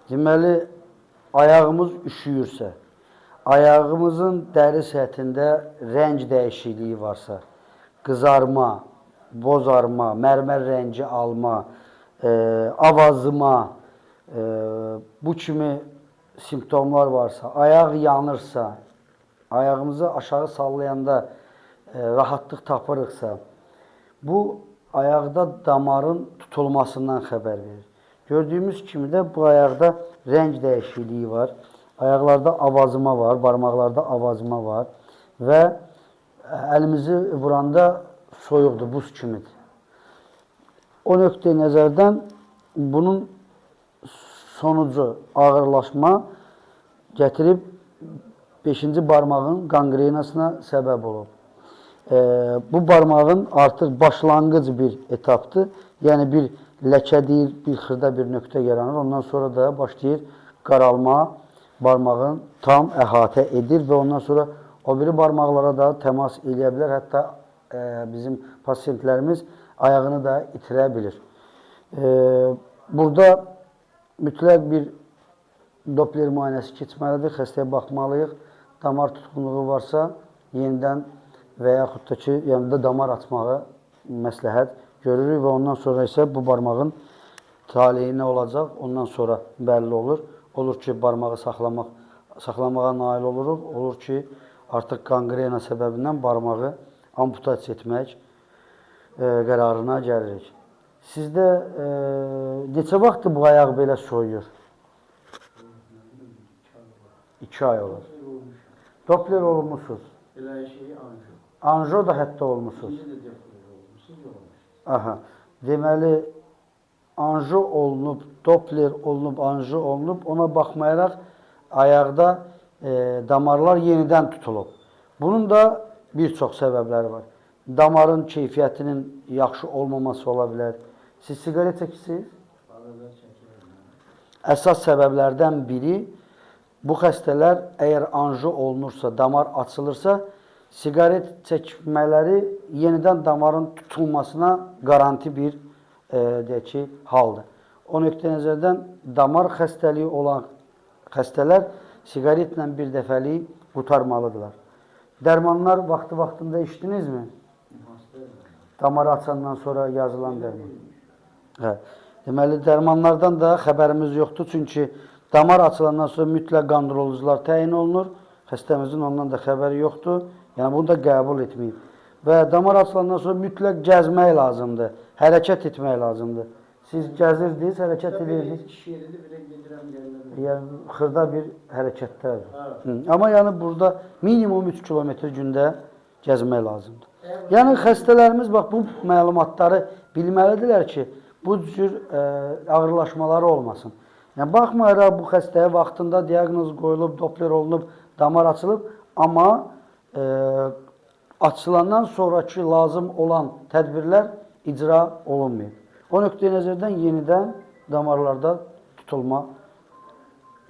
Deməli, ayağımız üşüyürsə, ayağımızın dəri səthində rəng dəyişikliyi varsa, qızarma, bozarma, mərmər rəngi alma, avazıma, bu kimi simptomlar varsa, ayaq yanırsa, ayağımızı aşağı sallayanda rahatlıq tapırıqsa, bu ayaqda damarın tutulmasından xəbər verir. Gördüyümüz kimi də bu ayaqda rəng dəyişikliyi var. Ayaqlarda avazıma var, barmaqlarda avazıma var və əlimizi vuranda soyuqdur, buz kimidir. O nöqteyi nəzərdən bunun sonucu ağırlaşma gətirib 5-ci barmağın qanqrenasına səbəb olub. Bu barmağın artıq başlanğıc bir etapdır. Yəni bir ləkə deyir, bir xırda bir nöqtə yaranır. Ondan sonra da başlayır qaralma barmağın tam əhatə edir və ondan sonra o biri barmaqlara da təmas eləyə bilər. Hətta bizim pasiyentlərimiz ayağını da itirə bilir. Burada mütləq bir Doppler müayinəsi keçməlidir. Xəstəyə baxmalıyıq. Damar tutqunluğu varsa, yenidən və yaxud da ki, yəni də damar açmağı məsləhət görürük və ondan sonra isə bu barmağın taleyi nə olacaq, ondan sonra bəlli olur. Olur ki, barmağı saxlamağa nail oluruq. Olur ki, artıq qanqrena səbəbindən barmağı amputasiya etmək qərarına gəlirik. Sizdə neçə vaxtdır bu ayaq belə soyuyur? 2 ay olur. Doppler olmusunuz. Elə şey anjo. Anjo da hətta olmusunuz. İndi də Doppler olmuşsunuz, olmuş. Aha. Deməli, anjo olunub, Doppler olunub, anjo olunub. Ona baxmayaraq ayaqda damarlar yenidən tutulub. Bunun da bir çox səbəbləri var. Damarın keyfiyyətinin yaxşı olmaması ola bilər. Siz siqaret çəkirsiniz? Arada çəkirəm. Əsas səbəblərdən biri bu xəstələr əgər anjo olunursa, damar açılırsa, siqaret çəkmələri yenidən damarın tutulmasına qaranti bir deyək ki, haldır. O nöqteyi nəzərdən damar xəstəliyi olan xəstələr siqaretlə bir dəfəlik qurtarmalıdırlar. Dərmanlar vaxtı-vaxtında içdinizmi? Damarı açandan sonra yazılan dərman. Hə. Deməli, dərmanlardan da xəbərimiz yoxdur. Çünki damar açılandan sonra mütləq qandrolucular təyin olunur. Xəstəmizin ondan da xəbəri yoxdur. Yəni, bunu da qəbul etməyib. Və damar açılandan sonra mütləq gəzmək lazımdır. Hərəkət etmək lazımdır. Siz gəzirdiniz, hərəkət edirdiniz. İş yeridir, belə gedirəm, gəlirəm. Yəni, xırda bir hərəkətlər. Hə. Amma yəni burada minimum 3 kilometr gündə gəzmək lazımdır. Yəni xəstələrimiz bax bu məlumatları bilməlidirlər ki, bu cür ağırlaşmaları olmasın. Yəni baxmayaraq bu xəstəyə vaxtında diaqnoz qoyulub, Doppler olunub, damar açılıb, amma açılandan sonraki lazım olan tədbirlər icra olunmayıb. O nöqteyi nəzərdən yenidən damarlarda tutulma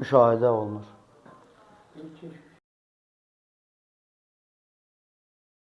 müşahidə olunur. Bir keş